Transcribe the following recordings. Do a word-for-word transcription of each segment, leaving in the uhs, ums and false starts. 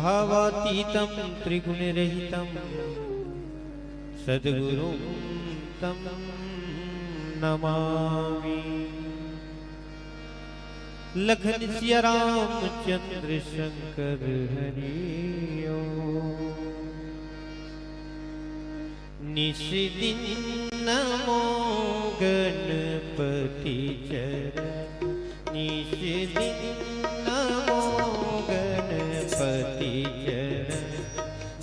भावातीतं त्रिगुणरहितं सद्गुरुं तं नमामि। लखन सिया राम चंद्र शंकर हरि ओम। निस दिन नमो गणपति चरण, निस दिन नमो गणपति चरण,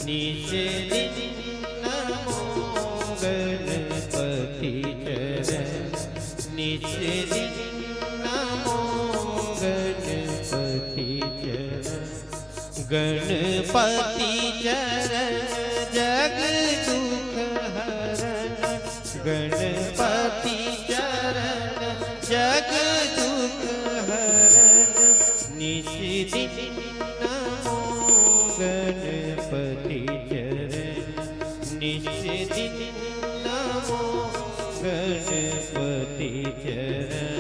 निस दिन नमो गणपति चरण, निस दिन नमो गणपति चरण। गणपति चरण जग दुख हरण, गणपति चरण जग दुख हरण। निस दिन नमो गणपति चरण, निस दिन नमो गणपति चरण।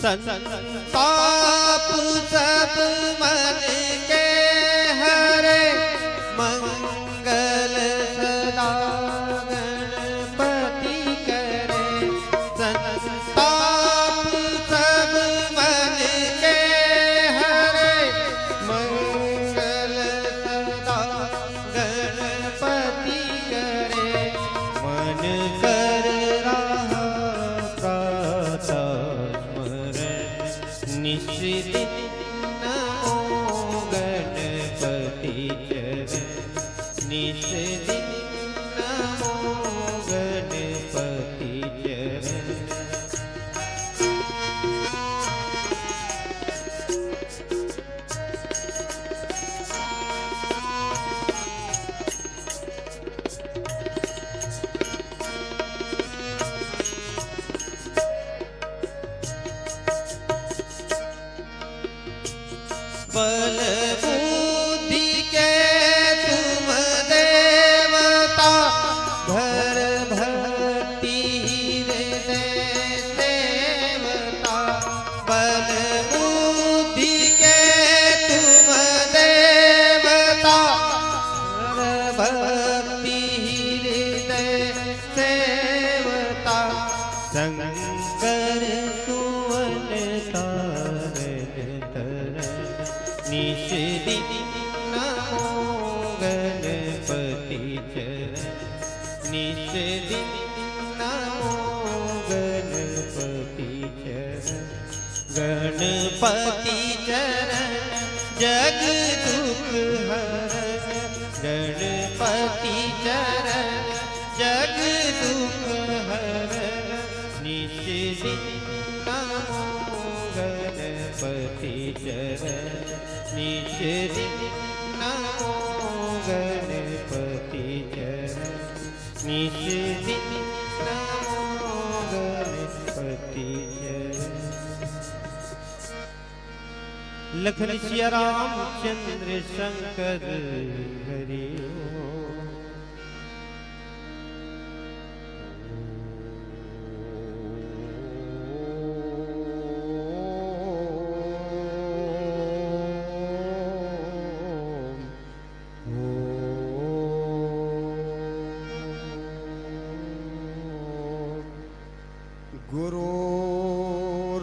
संताप सब मन के हरे, मंगल सदा गणपति करे। संताप सब मन के हरे, मंगल सदा गणपति करे। मन कर रहा प्रातः स्मरण, निस दिन नमो गणपति चरण, निस दिन नमो गणपति चरण। बल बुद्धि के तुम देवता, धर भक्ति हृदय सेवता। बल बुद्धि के तुम देवता, धर भक्ति हृदय सेवता। शंकर सुवन तारन तरन, निस दिन नमो गणपति चरण, निस दिन नमो गणपति चरण। गणपति चरण जग दुख हरण, गणपति चरण जग दुख हरण। निस दिन नमो गणपति चरण, निस दिन नमो गणपति चरण, निस दिन नमो गणपति चरण। लखन सिया रामचंद्र शंकर हरि ओम।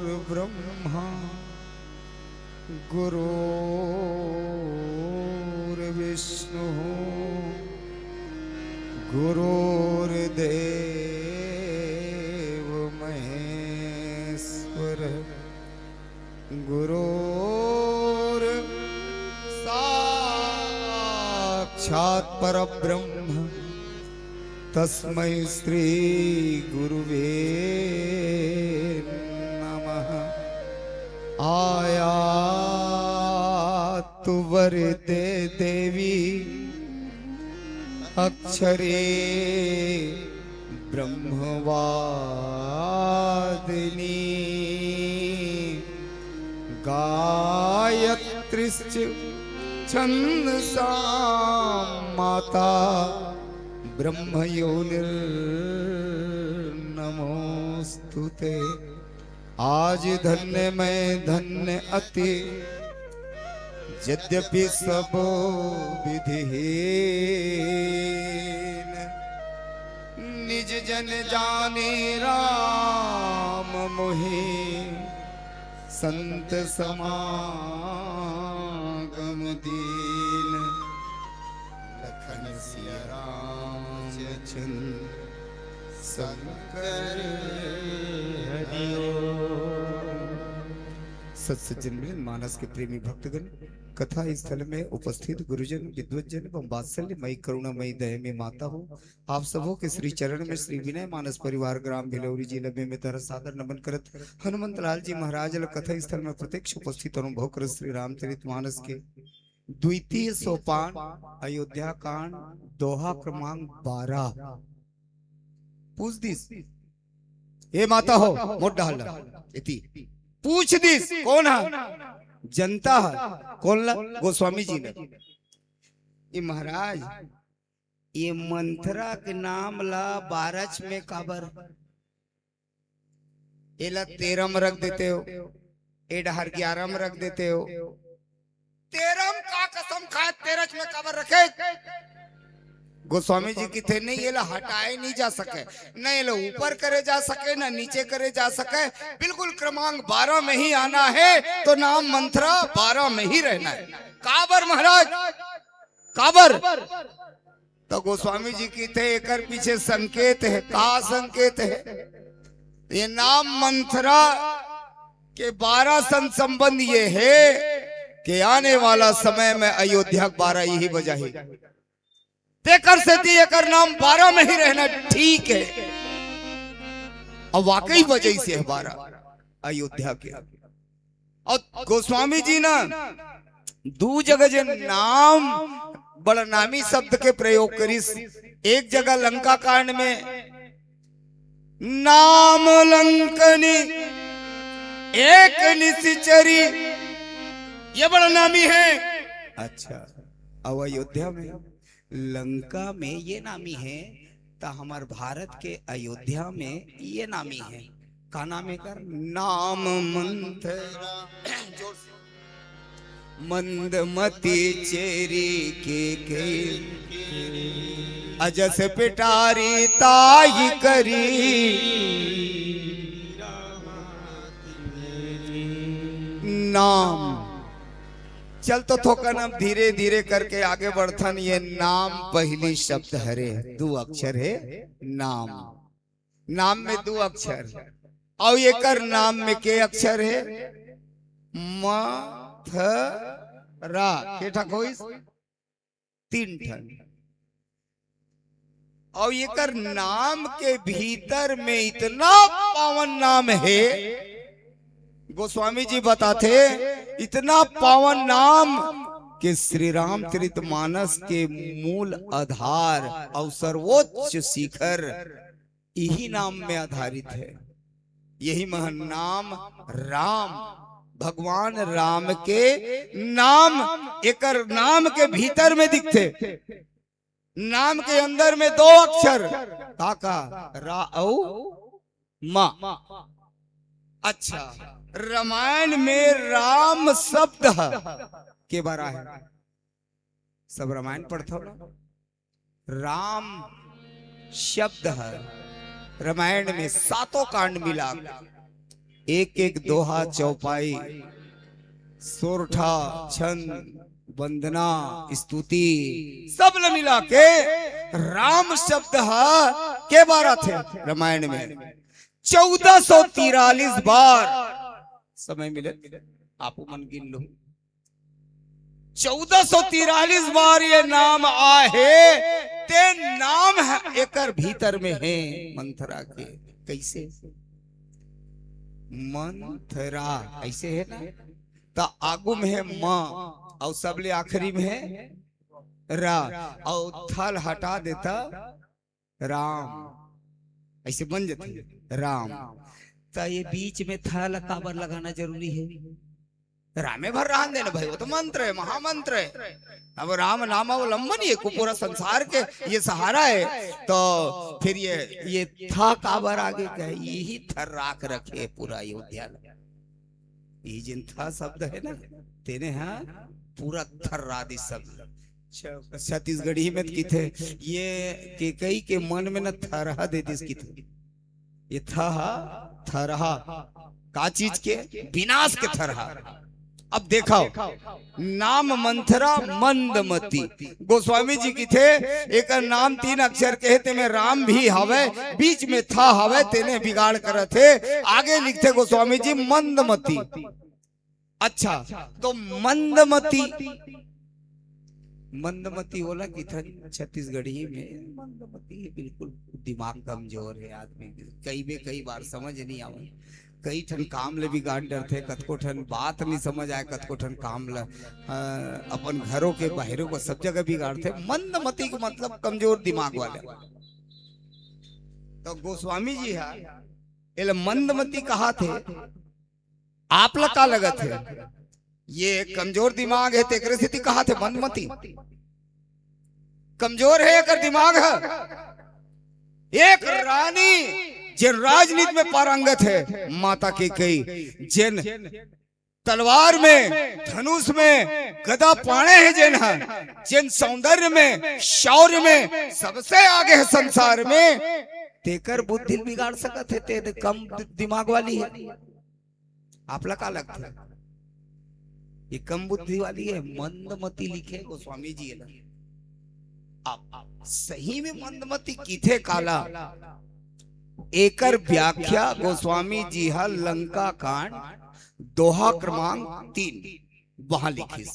गुरुर्ब्रह्मा गुरुर्विष्णुः गुरुर्देव महेश्वरः। गुरुर् साक्षात् परब्रह्म तस्मै श्री गुरुवे नमः। आयातु वरदे देवी अक्षरे ब्रह्मवादिनी। गायत्रीश्च छंदसां माता ब्रह्मयोनिर्नमोऽस्तु ते। आज धन्य मैं धन्य अति, यद्यपि सब विधिहीन। निज जन जाने राम मोहि, संत समागम दीन। लखन सिया राम चंद्र शंकर हरि ओम। सत सज्जन मिलन मानस के प्रेमी भक्तगण, कथा स्थल में उपस्थित गुरुजन, विद्वजन एवं वात्सल्य मई करुणा मई दया में माता हो, आप सबों के श्री चरण में श्री विनय मानस परिवार ग्राम भिलौरी जिला बेमेतरा सादर नमन करत, हनुमंत लाल जी महाराज ल कथा स्थल में प्रत्यक्ष उपस्थित अनुभव करत श्री रामचरित मानस के द्वितीय सोपान अयोध्या कांड दोहा क्रमांक बारह। पूछ दिस, ए माता हो, मोट डहर ला, एती। पूछ दिस, कोन ह? जनता ह। कोन ला? गोस्वामी जी ने। ए महाराज, ये मंथरा के नाम ला बारह में काबर? एला तेरह में रख देते हो, ए डहर ग्यारह में रख देते हो। तेरह में का कसम खाए, तेरह में काबर रखे? गोस्वामी जी किथे नहीं, एला हटाए नहीं जा सके, न एला ऊपर करे जा सके, न नीचे करे जा सके। बिल्कुल क्रमांक बारह में ही आना है, तो नाम मंथरा बारह में ही रहना है। काबर महाराज, काबर? तो गोस्वामी जी किथे, एकर पीछे संकेत है। का संकेत है? ये नाम मंथरा के बारह सन संबंध ये है कि आने वाला समय में अयोध्या के बारह यही बजाही। तेकर सेती एकर नाम बारह में ही रहना ठीक है। अब वाकई बजइस हे बारह अयोध्या के। अउ गोस्वामी जी ना दू जगह जे नाम, बड़नामी शब्द के प्रयोग करिस। एक जगह लंका कांड में, "नाम लंकनी एक निशिचरी", ये बड़नामी है। अच्छा, अब अयोध्या में, लंका में ये नामी है, त हमर भारत के अयोध्या में ये नामी है। का नाम है कर? नाम मंथरा। जोर से। मंदमती चेरी के के, अजस पिटारी ताही करी। नाम। चल तो थोकन अब धीरे धीरे करके आगे बढ़थन। ये नाम पहली शब्द हरे, दू अक्षर है नाम। नाम में दू अक्षर, अउ एकर नाम में के अक्षर है? म, थ, रा। के ठक होइस? तीन ठन। अउ एकर नाम के भीतर में इतना पावन नाम है, गोस्वामी जी बताथे, इतना पावन नाम कि श्री रामचरित मानस के मूल आधार अउ सर्वोच्च शिखर यही नाम में आधारित है। यही मह नाम राम, भगवान राम के नाम, एकर नाम के भीतर में दिखथे। नाम के अंदर में दो अक्षर, का का? रा अउ मा। अच्छा, रामायण में राम शब्द ह के बारा है? सब रामायण पढ़थव ना? राम शब्द ह रामायण में सातों कांड मिला, एक एक दोहा, चौपाई, सोरठा, छंद, वंदना, स्तुति, सब ल मिला के राम शब्द ह के बार आथे रामायण में? चौदह सौ तिरालीस बार। समय मिले, आपू मन गिन लो। चौदह सौ तिरालीस बार ये नाम आहे, ते नाम ह एकर भीतर में है मंथरा के। कैसे? मंथरा ऐसे है ना, त आगू में है म, अउ सबले आखिरी में है रा, अउ थल हटा देता राम, ऐसे बन जाते राम। त ये बीच में थ ल काबर लगाना जरूरी है? रामे भर रहन देना भाई, वो तो मंत्र है, महामंत्र है। अब राम नामावलंबन, ये को पूरा संसार के ये सहारा है, तो फिर ये, ये था काबर आगे कहे, यही थर्राक रखे पूरा अयोध्या ला। ये जिन था शब्द है ना, तेने हा पूरा थर्रा दिस शब्द। छ-, छत्तीसगढ़ी में तो किथे, ये केकई के मन में ना थरहा दे दिस किथे। ये थहा, थरहा, का चीज के? विनाश के थरहा। अब देखो, नाम मंथरा मंदमती। गोस्वामी जी किथे, एकर नाम तीन अक्षर के हे, तेमे राम भी हवय, बीच में था हवय, तेने बिगाड़ करत हे। आगे लिखथे गोस्वामी जी मंदमती। अच्छा, तो मंदमती, मंदमती बोला कि थन छत्तीसगढ़ी में मंदमती है, बिल्कुल दिमाग कमजोर है आदमी, कई बे कई बार समझ नहीं आवे, कई ठन काम ले बिगाड़ डरथे, कतको ठन बात नहीं समझ आए, कतको ठन काम ल, अ, अपन घरों के बाहरों को सब जगह बिगाड़थे। मंदमती के मतलब कमजोर दिमाग वाले। तो गोस्वामी जी हा एला मंदमती कहा थे। आप ला का लगत हे? ये कमजोर दिमाग है, तेकरे सेती कहा थे मंदमती। कमजोर है एकर दिमाग है। एक रानी जेन राजनीति में पारंगत है, माता केकई, जेन तलवार में, धनुष में, गदा पाणे है जेन ह, जेन सौंदर्य में, शौर्य में सबसे आगे है संसार में, तेकर बुद्धि ल बिगाड़ सकत है, ते कम दि-, दिमाग वाली है। आप ला का लगथे? ये कम बुद्धि वाली है, मंदमती लिखे गोस्वामी जी है ना। आप सही में मंदमती किथे काला? एकर व्याख्या गोस्वामी जी हा लंका कांड दोहा क्रमांक तीन वहां लिखिस।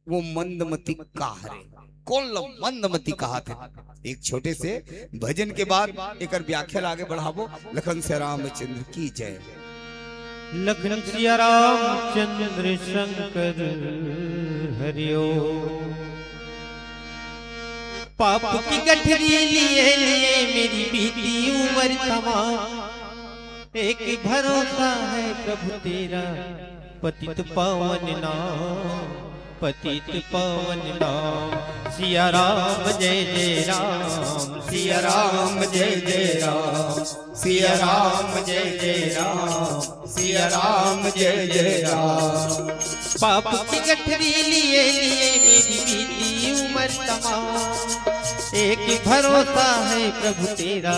वो मंदमती का हरे, कोन ल मंदमती कहा थे? एक छोटे से भजन के बाद एकर व्याख्या ला आगे बढ़ाबो। लखन सिया रामचंद्र की जय। लखन सिया रामचंद्र शंकर हरिओ। पाप की गठरी लिए लिए मेरी बीती उम्र तमाम। एक भरोसा है प्रभु तेरा, पतित पावन नाम, पतित पावन नाम। सिया राम जय जय राम, सिया राम जय जय राम, सिया राम जय जय राम, सिया राम जय जय राम। पाप की गठरी लिए लिए मेरी बीती उम्र तमाम। एक भरोसा है प्रभु तेरा,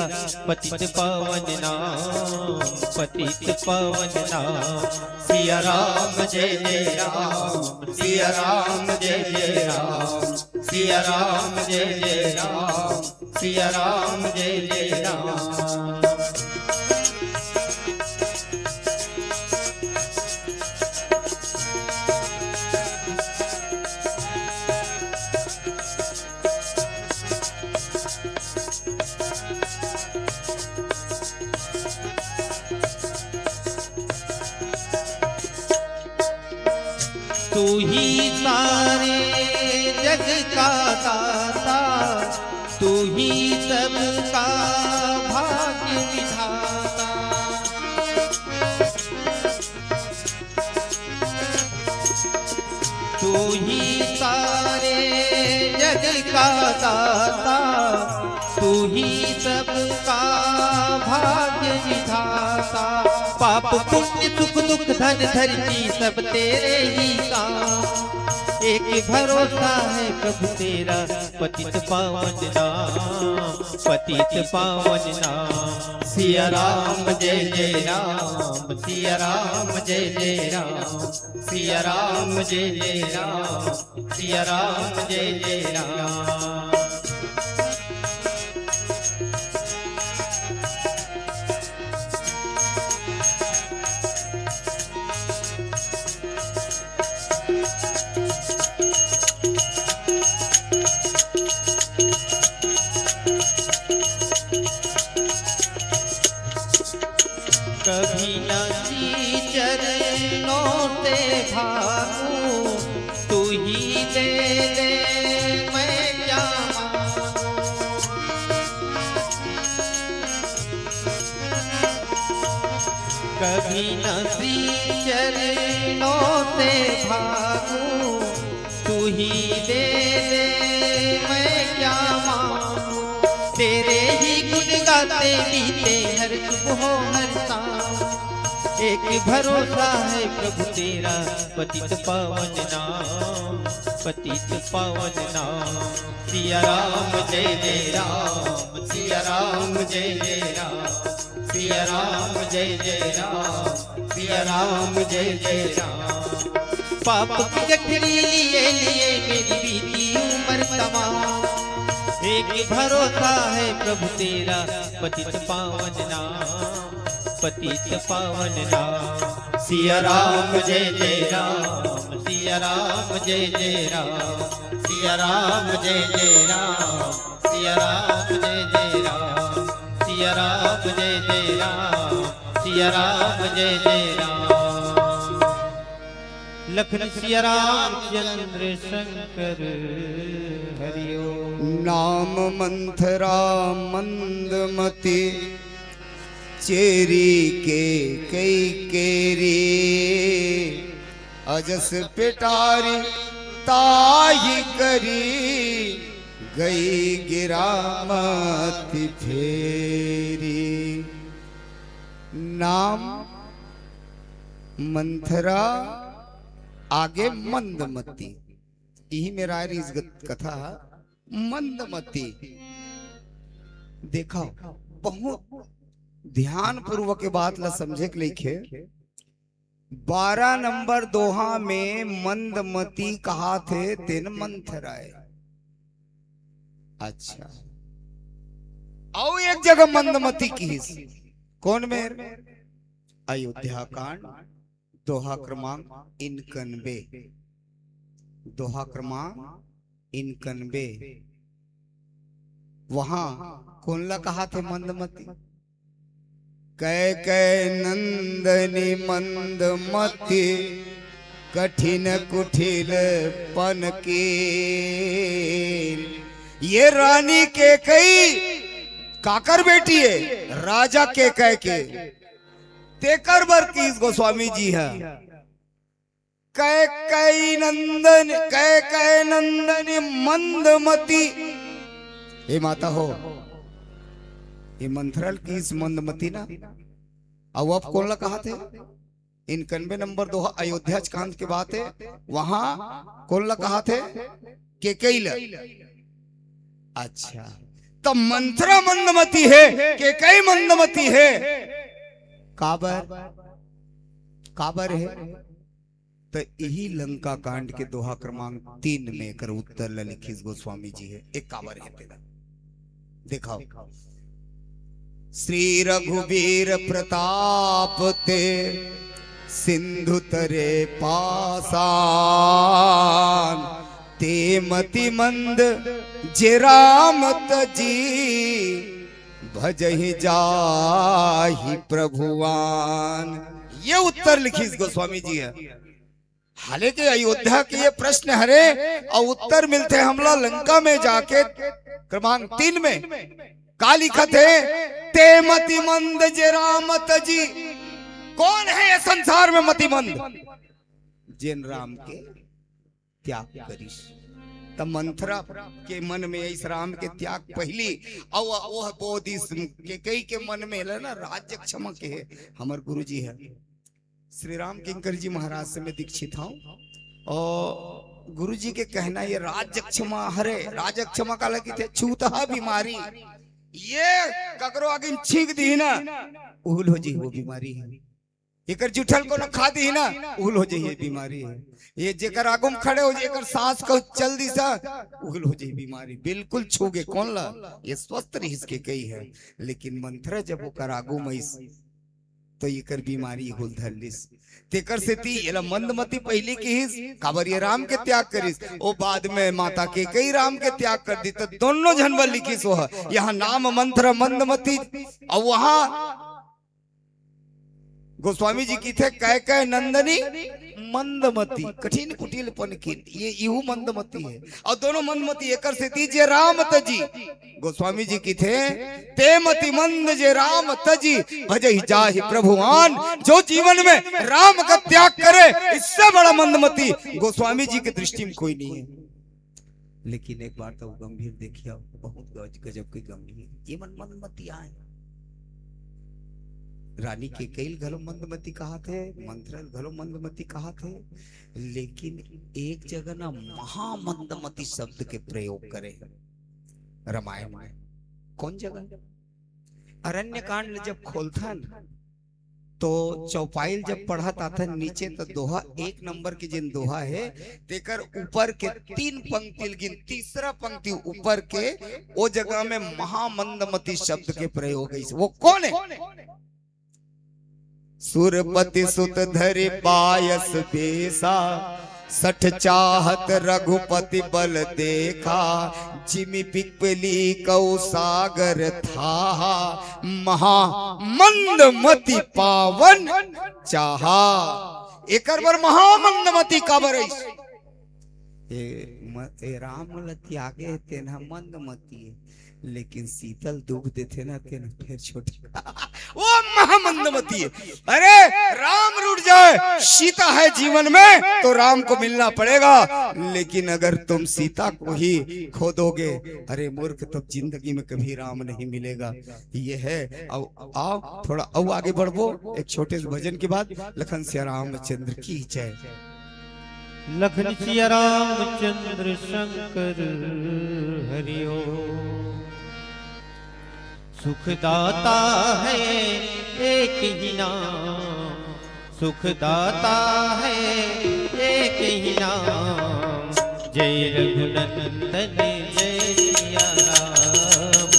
पतित पावन नाम, पतित पावन नाम। सिया राम जय जय राम, सिया राम जय जय राम, सिया राम जय जय राम, सिया राम जय जय राम। तू ही सारे जग का दाता, तू ही सबका भाग्य विधाता। तू ही सारे जग का दाता, तू ही सबका भाग्य विधाता। पाप पुण्य सुख दुख धन धरती सब तेरे ही काम। एक भरोसा है प्रभु तेरा, पतित पावन नाम, पतित पावन नाम। सिया राम जय जय राम, सिया राम जय जय राम, सिया राम जय जय राम, सिया राम जय जय राम। कभी न जी चरणों से भागूं, तू ही दे दे, मैं क्या मांगूं। बिना श्री चरणों से भागूं, तू ही दे दे, मैं क्या मांगू। तेरे ही गुण गाते बीते हर सुबह हर शाम। एक भरोसा है प्रभु तेरा, पतित पावन नाम, पतित पावन नाम। सिया राम जय जय राम, सिया राम जय जय राम, सिया राम जय जय राम, सिया राम जय जय राम। पाप की गठरी लिए लिए मेरी बीती उम्र तमाम। एक भरोसा है प्रभु तेरा, पतित पावन नाम, पतित पावन नाम। सिया राम जय जय राम, सिया राम जय जय राम, सिया राम जय जय राम, सिया राम जय जय राम, सिया राम जय जय राम, सिया राम जय जय राम। लखन सिया राम चंद्र शंकर हरिओम। नाम मंथरा मंदमती, चेरी केकई केरी, अजस पेटारी ताहि करी, गई गिरामती फेरी। नाम मंथरा, आगे मंदमती। इही मेर आय रहिस कथा। मंदमती। देखव, बहुत ध्यानपूर्वक ये बात ला समझे के लइक हे। बारह नंबर दोहा में मंदमती कहाथे तेन मंथरा ए। अच्छा, अउ एक जगह मंदमती किहिस। कोन मेर? अयोध्या कांड, दोहा क्रमांक इनकनबे, दोहा क्रमांक इनकनबे। वहां कोन ला कहाथे मंदमती? कैकय नंदनी मंदमती, कठिन कुटिल पन कीन। ये रानी केकई काकर बेटी ए? राजा केकय के। तेकर बर किहिस गोस्वामी जी ह, कैकई नंदन, कैकय नंदन मंदमती। हे माता हो, ये मंथरा ल किहिस मंदमती ना। अउ अब कोन ला कहाथे? इनकनबे नंबर दोहा अयोध्या कांड के बात हे, वहां कोन ला कहाथे? केकई ला। अच्छा, त मंथरा मंदमती हे, केकई मंदमती हे, काबर, काबर हे? त इही लंका कांड के दोहा क्रमांक तीन में एकर उत्तर ल लिखिस गोस्वामी जी हे। एक काबर हे तेला देखव। श्री रघुवीर प्रताप ते सिंधु तरे पासान, ते मति मंद जे राम तजी, भजहि जाहि प्रभुआन। ये उत्तर लिखिस गोस्वामी जी ह। हालांकि अयोध्या के ये प्रश्न हरे अउ उत्तर मिलथे हमला लंका में जाके क्रमांक तीन में। का लिखत हे? ते मतिमंद जे राम तजी। कोन हे ये संसार में मतिमंद? जेन राम के त्याग करिस। त मंथरा के मन में अइस राम के त्याग पहिली, अउ ओह बोधिस केकई के मन में ल ना राज्य क्षमा के हे हमर गुरुजी हे। श्री राम किंकर जी महाराज से मैं दीक्षित हंव। अउ गुरुजी के कहना ये राज्य क्षमा हरे, राज्य क्षमा काला किथे? छूतहा बीमारी। ये ककरो आगे म छींक दिही ना, उहुल हो जही वो बीमारी हे। एकर जुठल कोनो खा दिही ना, उहुल हो जही ये बीमारी हे। ये जेकर आगू म खड़े हो जही, एकर सांस कहूं चल दिस, उहुल हो जही बीमारी। बिल्कुल छू गे कोन ला? ये स्वस्थ रहिस केकई हे, लेकिन मंथरा जब ओकर आगू म अइस, तो एकर बीमारी हुल धर लिस। तेकर सेती एला मंदमती पहिली किहिस, काबर ये राम के त्याग करिस। ओ बाद में माता केकई राम के त्याग कर दिस, त दोनों झन बर लिखिस ओह। यहाँ नाम मंथरा मंदमती, अउ वहां गोस्वामी जी किथे, कैकय नंदनी मंदमती, कठिन कुटिल पन कीन, ये इहू मंदमती हे। अउ दोनों मंदमती, एकर सेती जे राम तजी, गोस्वामी जी कथे, "ते मति मंद जे राम तजि, भजहि जाहि प्रभु आन।" जो जीवन में राम का त्याग करे, इससे बड़ा मंदमती गोस्वामी जी की दृष्टि में कोई नहीं है। लेकिन एक बार तो गंभीर देखिए, बहुत गज-, गजब के गंभीर। ये मन मंदमती आय। रानी कैकई ल घलो मंदमती कहाथे, मंथरा ल घलो मंदमती कहाथे, लेकिन एक जगह ना महामंदमती शब्द के प्रयोग करे हे रामायण में। कौन जगह? अरण्य कांड ल जब खोलथन, तो चौपाई ल जब पढ़त आथन नीचे, तो दोहा, एक नंबर के जेन दोहा हे, तेकर ऊपर के तीन पंक्ति ल गिन, तीसरा पंक्ति ऊपर के, ओ जगह में महामंदमती शब्द के प्रयोग हे। वो कौन हे? सुरपति सुत धरि पायस बेसा, सठ चाहत रघुपति बल देखा, जिमि पिपली कउ सागर थाहा, महामंदमति पावन चाहा। एकर बर महामंदमती काबर अइस? ए म-, ए राम ल त्यागे हे, तेन ह मंदमती हे, लेकिन सीता ल दुख देथे ना, तेन ह फेर छोटे। वो महामंदमती हे। अरे, राम रूठ जाए, सीता है जीवन में, तो राम को मिलना पड़ेगा, लेकिन अगर तुम सीता को ही खो दोगे, अरे मूर्ख, तब जिंदगी में कभी राम नहीं मिलेगा। ये है। अब आओ, थोड़ा अउ आगे बढ़बो, एक छोटे से भजन के बाद। लखन सिया रामचंद्र की जय। लखन सिया रामचंद्र शंकर हरि ओम। सुखदाता है एक ही नाम, सुखदाता है एक ही नाम। जय रघुनंदन जय सिया राम,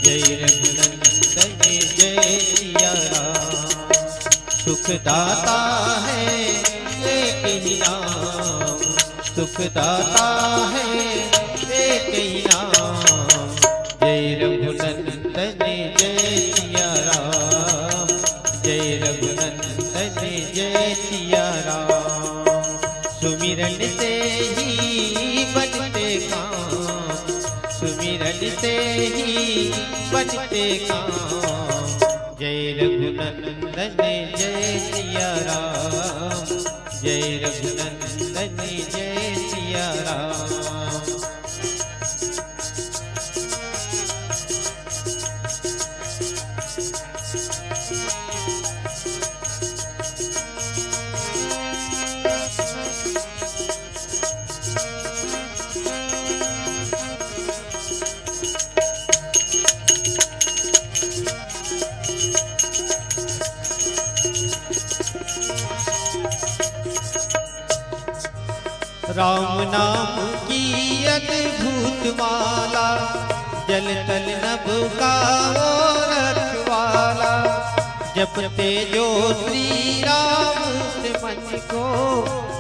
जय रघुनंदन जय सिया राम। सुखदाता है एक ही नाम, सुखदाता है एक ही नाम। जय रघुनंदन जय सिया राम, जय रघुनंदन जय सिया राम। सुमिरन से ही बनते काम, सुमिरन से ही बनते काम। जय रघुनंदन जय सिया राम, जय रघुनंदन जय सिया राम। राम नाम की अद्भुत माला, जल थल नभ का वो रखवाला। जपते जो श्री राम से मन को,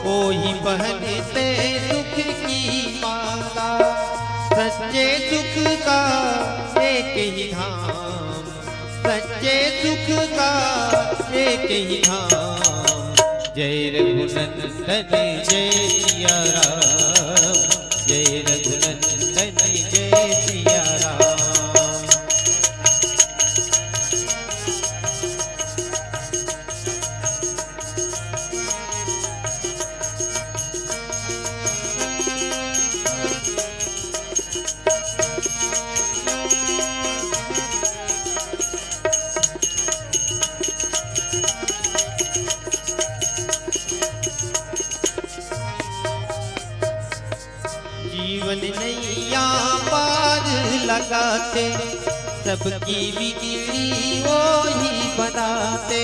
वो ही पहनते सुख की माला। सच्चे सुख का एक ही धाम, सच्चे सुख का एक ही धाम। जय रघुनंदन जय सिया राम, जय रघुनंदन जय सिया राम। जीवन नैया पार लगाते, सबकी बिगड़ी वो ही बनाते।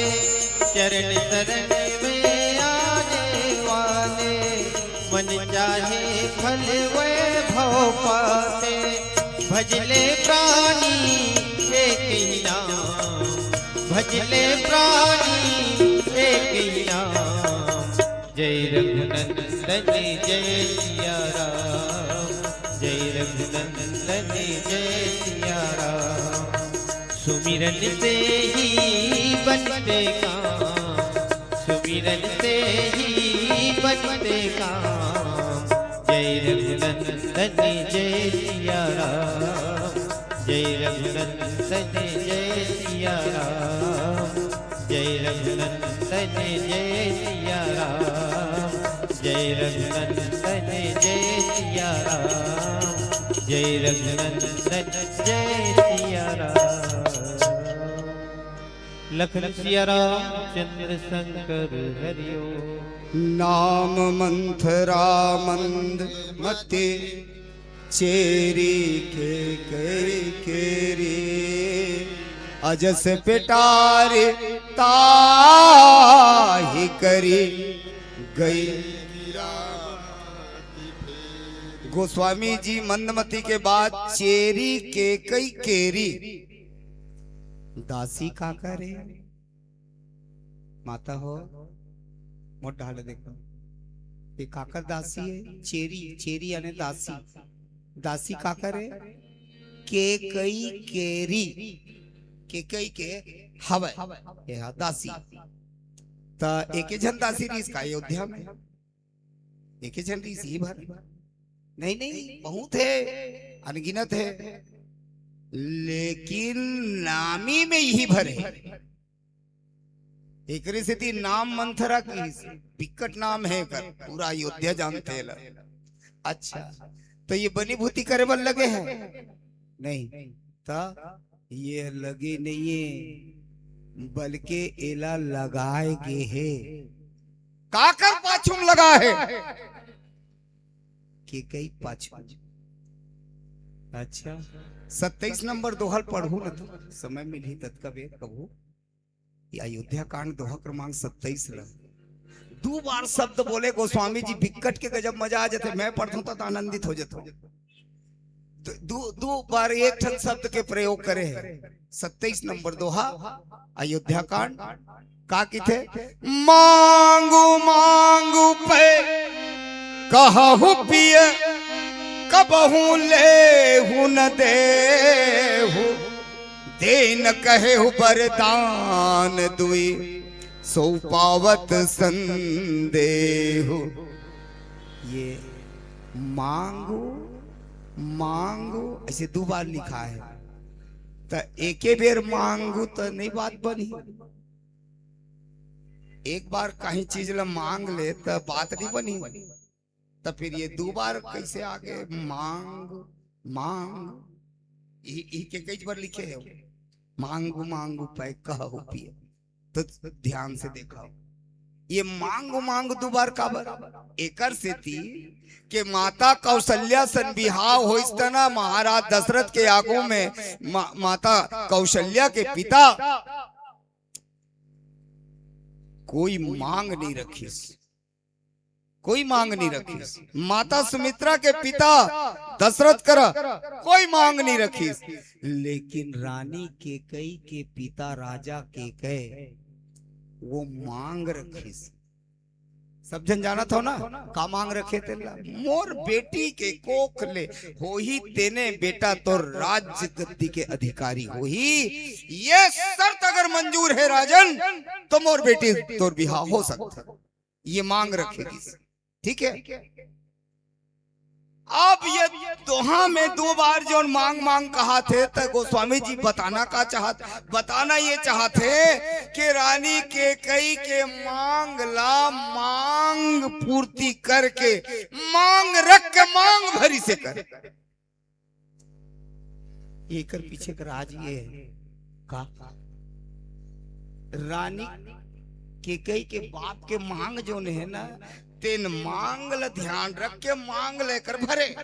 चरण शरण में आने वाले, मन चाहे फल वैभव पाते। भजले प्राणी एक ही नाम, भजले प्राणी एक ही नाम। जय रघुनंदन जय सिया राम, जय रघुनंदन जय सिया राम। सुमिरन से ही बनते काम, सुमिरन से ही बनते काम। जय रघुनंदन जय सिया राम, जय रघुनंदन जय सिया राम। जय रघुनंदन जय सिया राम। जय रघुनंदन जय सिया राम। जय रघुनंदन जय सिया राम। लखन सिया राम चंद्र शंकर हरिओ। नाम मंथरा मंद मती चेरी केकई केरी। अजस पेटारी ताहि करी गई। गोस्वामी जी मंदमती के बाद चेरी केकई केरी। दासी का करे? माता हो, मोर डाल देखो, ये काकर दासी है? चेरी, चेरी यानी दासी। दासी काकर है? केकई केरी। केकई के हवय, ये हा दासी। त एके झन दासी रहिस का अयोध्या में? एके झन रहिस, इही भर? नहीं, नहीं, बहुत है, अनगिनत है, लेकिन नामी में इही भर है। एकरे सेती नाम मंथरा किहिस, बिकट नाम है एकर, पूरा अयोध्या जानथे एला। अच्छा, तो ये बनी भूती करे बर लगे है? नहीं, त ये लगे नहीं है, बल्कि एला लगाए गे हे। काकर पाछू में लगा है? केकई पाछू। अच्छा, सत्ताईस नंबर दोहा ल पढ़हू न, तो समय मिलही ततका बेर कभू। ये अयोध्या कांड दोहा क्रमांक सत्ताईस ल दू बार शब्द बोले गोस्वामी जी, बिकट के गजब मजा आ जाथे। मैं पढ़थों त आनंदित हो जाथों। दू, दू, दू बार एक ठन शब्द के प्रयोग करे हे। सत्ताईस नंबर दोहा, अयोध्या कांड। का किथे? मांगू मांगू पै कहहु पिय, कबहु लेहु न देहु। देन कहेहु बरदान दुई, सो पावत संदेहु। ये मांगू मांगू ऐसे दू बार लिखा है, त एके बेर मांगू त नहीं बात बनी। एक बार कहीं चीज ला मांग ले त बात नहीं बनी। त फिर ये दू बार कैसे आ गे? मांग, मांग, ई, ई के कई बार लिखे है? मांगू मांगू पै कहहु पिय। तो ध्यान से देखो, ये मांगू मांगू दू बार काबर? एकर सेती के माता कौशल्या सन बिहाव होइस त ना, महाराज दशरथ के आगू में मा-, माता कौशल्या के पिता कोई मांग नहीं रखिस, कोई मांग नहीं रखिस। माता सुमित्रा के पिता दशरथ करा कोई मांग नहीं रखिस, लेकिन रानी केकई के पिता राजा केकय वो मांग रखिस। सब झन जानत हो ना का मांग रखे तेला? मोर बेटी के कोख ले होही तेने बेटा तोर राज गद्दी के अधिकारी होही। ये शर्त अगर मंजूर है राजन, तो मोर बेटी तोर बिहाव हो सकता। ये मांग रखे गिस। ठीक है, अब ये दोहा में दो बार जोन मांग मांग कहाथे, त गोस्वामी जी बताना का चाहत, बताना ये चाहथे कि रानी केकई के मांग ला मांग पूर्ति करके, मांग रख के मांग भरी से कर। एकर पीछे के राज ये है का? रानी केकई के बाप के मांग जोन है ना, तेन मांग ल ध्यान रख के मांग लेकर भरे,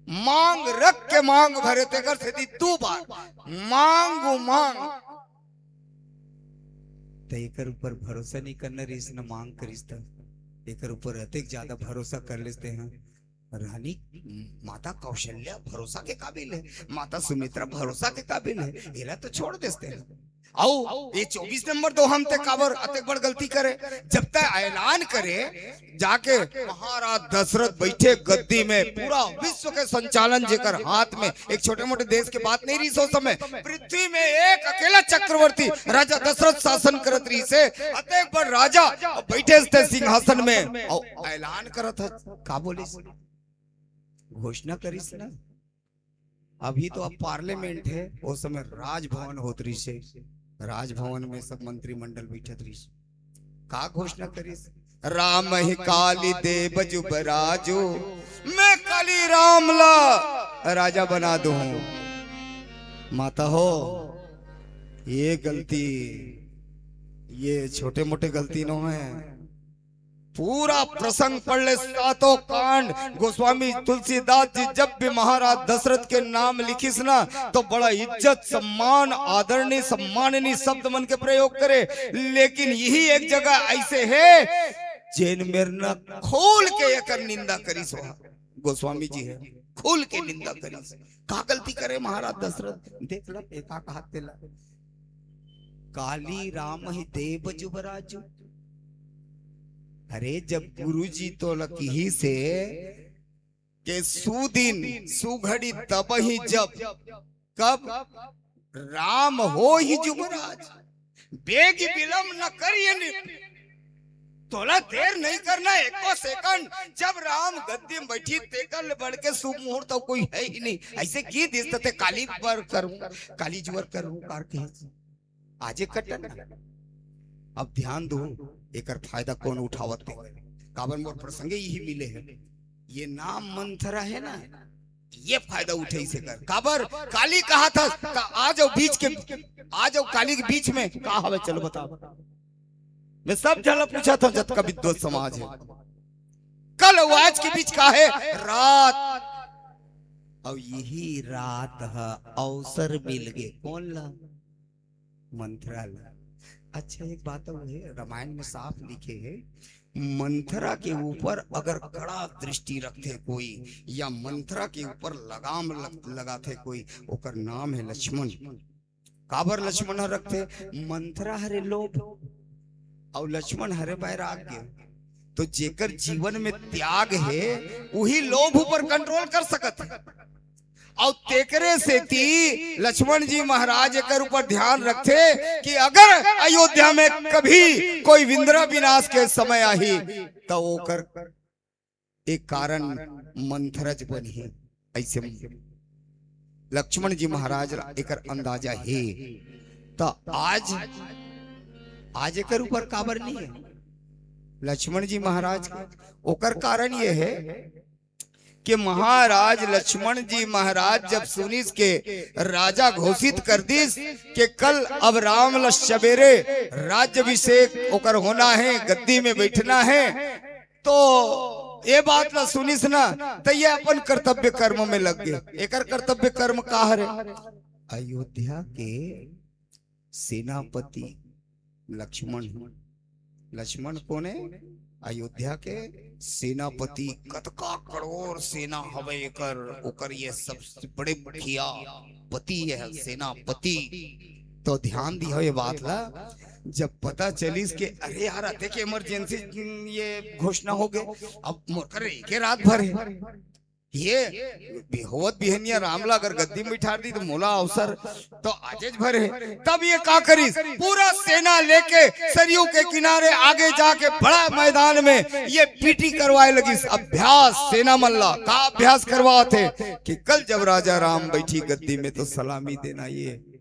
मांग रख के मांग भरे, तेकर सेती दू बार मांगू मांग। त एकर ऊपर भरोसा नहीं करना रहिस न मांग करिस त एकर ऊपर अतेक ज्यादा भरोसा कर लेते हैं। रानी माता कौशल्या भरोसा के काबिल है, माता सुमित्रा भरोसा के काबिल है, एला तो छोड़ देते हैं। आओ, ये चौबीस नंबर दोहा म ते काबर अतेक बड़ गलती करे? जब तय ऐलान करे जाके महाराज दशरथ बैठे गद्दी में, पूरा विश्व के संचालन जेकर हाथ में, एक छोटे मोटे देश के बात नहीं रहिस ओ समय, पृथ्वी में एक अकेला चक्रवर्ती राजा दशरथ शासन करत रहिस हे, अतेक बड़ राजा बैठे थे सिंहासन में, और ऐलान करत है, का बोलिस? घोषणा करिस ना, अभी तो अब पार्लियामेंट हे, ओ समय राजभवन होत रहिसे, राजभवन में सब मंत्रिमंडल बइठत रहिसे। का घोषणा करिस? "रामहि काली देब जुबराजु, मैं काली राम ला राजा बना दूं।" माता हो, ये गलती, ये छोटे मोटे गलती नो हे। पूरा प्रसंग पढ़ ले, सातों कांड। गोस्वामी तुलसीदास जी जब भी महाराज दशरथ के नाम लिखिस ना, तो बड़ा इज्जत, सम्मान, आदरणीय, सम्माननीय शब्द मन के प्रयोग करे। लेकिन यही एक जगह ऐसे हे, जेन मेर ना खोल के एकर निंदा करिस हो। गोस्वामी जी हे, खुल के निंदा करिस। का गलती करे महाराज दशरथ? देख ल, एका कहात तेला, "काली रामहि देब जुबराजु।" अरे, जब गुरुजी तोला किहिसे के सुदिन सुघड़ी तबहि जब, कब? "राम होहि जुबराज।" बेग विलंब न करिए नि-, तोला देर नहीं करना, एको सेकंड। जब राम गद्दी में बैठी, तेकर ले बढ़ के शुभ मुहूर्त अउ कोई हे ही नहीं। ऐसे की दिस ते काली बर करूं, काली जुवर करूं, कार के आजे कटन। अब ध्यान दो, एकर फायदा कौन उठावत हे? काबर मोर प्रसंगे यही मिले हे। ये नाम मंथरा हे ना, ये फायदा उठाइसे कर। काबर काली कहाथस, त आ जाओ बीच के, आ जाओ काली के बीच में। का हवे, चलो बताओ। मैं सब झन ला पूछत हंव, जतका विद्वत समाज हे, कल अउ आज के बीच का हे? रात। अउ यही रात ह अवसर मिल गे। कोन ला? मंथरा ला। अच्छा, एक बात अउ हे, रामायण में साफ लिखे हे, मंथरा के ऊपर अगर कड़ा दृष्टि रखथे कोई या मंथरा के ऊपर लगाम लग, लगाथे कोई, ओकर नाम हे लक्ष्मण। काबर लक्ष्मण ह रखथे? मंथरा हरे लोभ अउ लक्ष्मण हरे वैराग्य। तो जेकर जीवन में त्याग हे, उही लोभ ऊपर कंट्रोल कर सकत हे। अउ तेकरे सेती लक्ष्मण जी महाराज एकर ऊपर ध्यान रखथे कि अगर अयोध्या में कभी कोई विंदरा विनाश के समय आही, त ओकर एक कारण मंथरज बनही। ऐसे लक्ष्मण जी महाराज ला एकर अंदाजा हे। त आज, आज एकर ऊपर काबर नहीं हे लक्ष्मण जी महाराज के? ओकर कारण ये हे कि महाराज लक्ष्मण जी महाराज जब सुनिस के राजा घोषित कर दिस कि कल अब राम ल सवेरे राज्याभिषेक ओकर होना हे, गद्दी में बैठना हे, तो ये बात ल सुनिस ना, त ये अपन कर्तव्य कर्म में लग गे। एकर कर्तव्य कर्म का हरे? अयोध्या के सेनापति लक्ष्मण हे। लक्ष्मण कोन हे? अयोध्या के सेनापति। कतका करोड़ सेना हवे एकर, ओकर ये सबसे बड़े मुखिया पति हे सेनापति। तो ध्यान दिहो ये बात ला, जब पता चलिस के अरे यार, अतेक इमरजेंसी ये घोषणा हो गे, अब मोर कर एके रात भर हे, ये होवत बिहनिया राम ला अगर गद्दी में बिठार दी त मोला अवसर तो आजेच भर हे। तब ये का करिस, पूरा सेना लेके सरयू के किनारे आगे जाके बड़ा मैदान में ये पीटी करवाए लगिस। अभ्यास सेना मन ला का अभ्यास करवात हे कि कल जब राजा राम बैठी गद्दी में तो सलामी देना, ये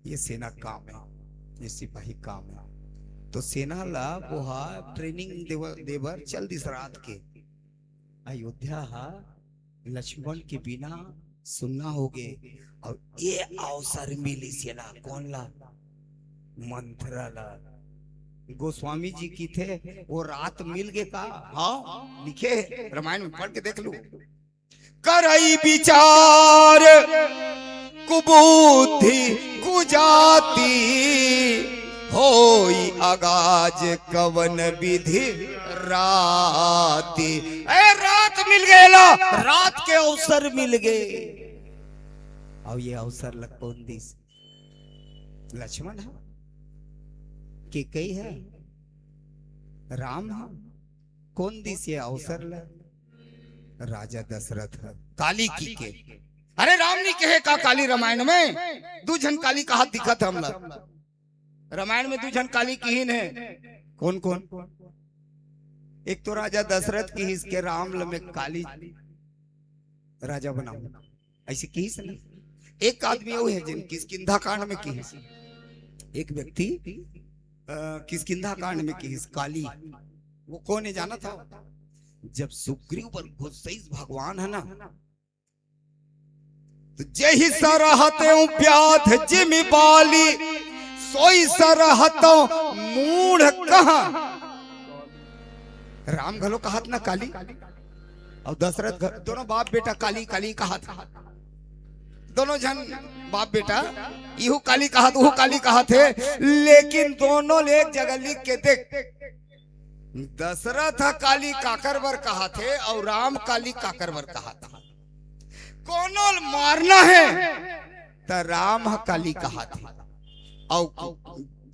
ये सेना काम हे, ये सिपाही काम हे। तो सेना ला वो हा ट्रेनिंग देव-, देबर चल दिस रात के। अयोध्या हा लक्ष्मण के बिना सुन्ना हो गे। अउ ये अवसर मिलिस एला, कोन ला? मंथरा ला। गोस्वामी जी किथे, वो रात मिल गे का? हाँ, लिखे हे, रामायण में पढ़ के देख लो। करई विचार कुबुद्धि कुजाति, होई अगाज कवन विधि राति। ए, रात मिल गे ला, रात के अवसर मिल गे। अउ ये अवसर ला कोन दिस? लक्ष्मण ह? कैकई ह? राम ह? कोन दिस ये अवसर ला? राजा दशरथ ह। काली किके। अरे, राम नहीं कहे का काली रामायण में? दू झन काली कहात दिखत हे हमला। रामायण में दू झन काली किहिन हे। कोन कोन? एक तो राजा दशरथ किहिस के राम ल मैं काली राजा बनाऊं, ऐसे किहिस ना। एक आदमी वो है जिन किष्किंधा कांड में किहिस, एक व्यक्ति अ, किष्किंधा कांड में किहिस काली। वो कौन है जानत हव? जब सुग्रीव बर गुस्सइस भगवान है ना, तो जेहि सरहतेउ व्याध जिमि बाली, सोई सरहतउ मूढ़ कहा। राम घलो कहत ना काली, अउ दशरथ घ-, दोनों बाप बेटा काली काली कहत हे। दोनों झन बाप बेटा, इहू काली कहत, उहू काली कहत हे, लेकिन दोनों ले एक जगह लिख के देख, दशरथ ह काली काकर बर कहत हे अउ राम काली काकर बर कहत हे। कोनो ल मारना हे त राम ह काली कहत हे, अउ